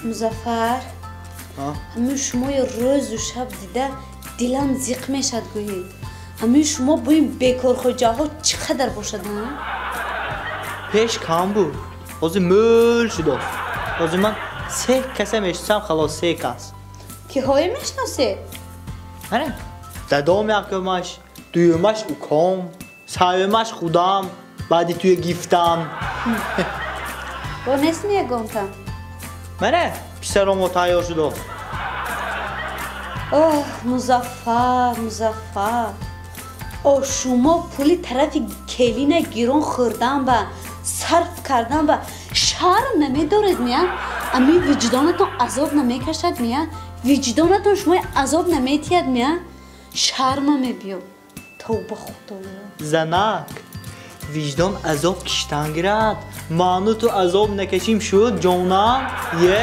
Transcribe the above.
Музаффар, ҳамин шумои рӯзу шаб дида дилам зиқ мешад. Гӯед, ҳамин шумо бо ин бекорхоҷаҳо чӣ қадар бошад? Пеш кам буд, ҳозир мӯл шудааст. Ҳозир ман се каса мешиносам, халос, се кас. Киҳое мешиносед? Ана, дадом якумаш, дуюмаш уком, сеюмаш худам, баъди туя гифтам. Бо нест ягонта? Мана, писаромо тайёр шудааст. Оҳ, Музаффар, Музаффар, о, шумо пули тарафи келина гирон хӯрдан ба сарф кардан ба шарм намедоред мия? Ами виҷдонатон азоб намекашад мия? Виҷдонатон шумои азоб наметиҳад мия? Шарма мебиёд, тавба, Худоё. Занак, виҷдон азоб киштан гирад, ману ту азоб накашим шуд, ҷонам е.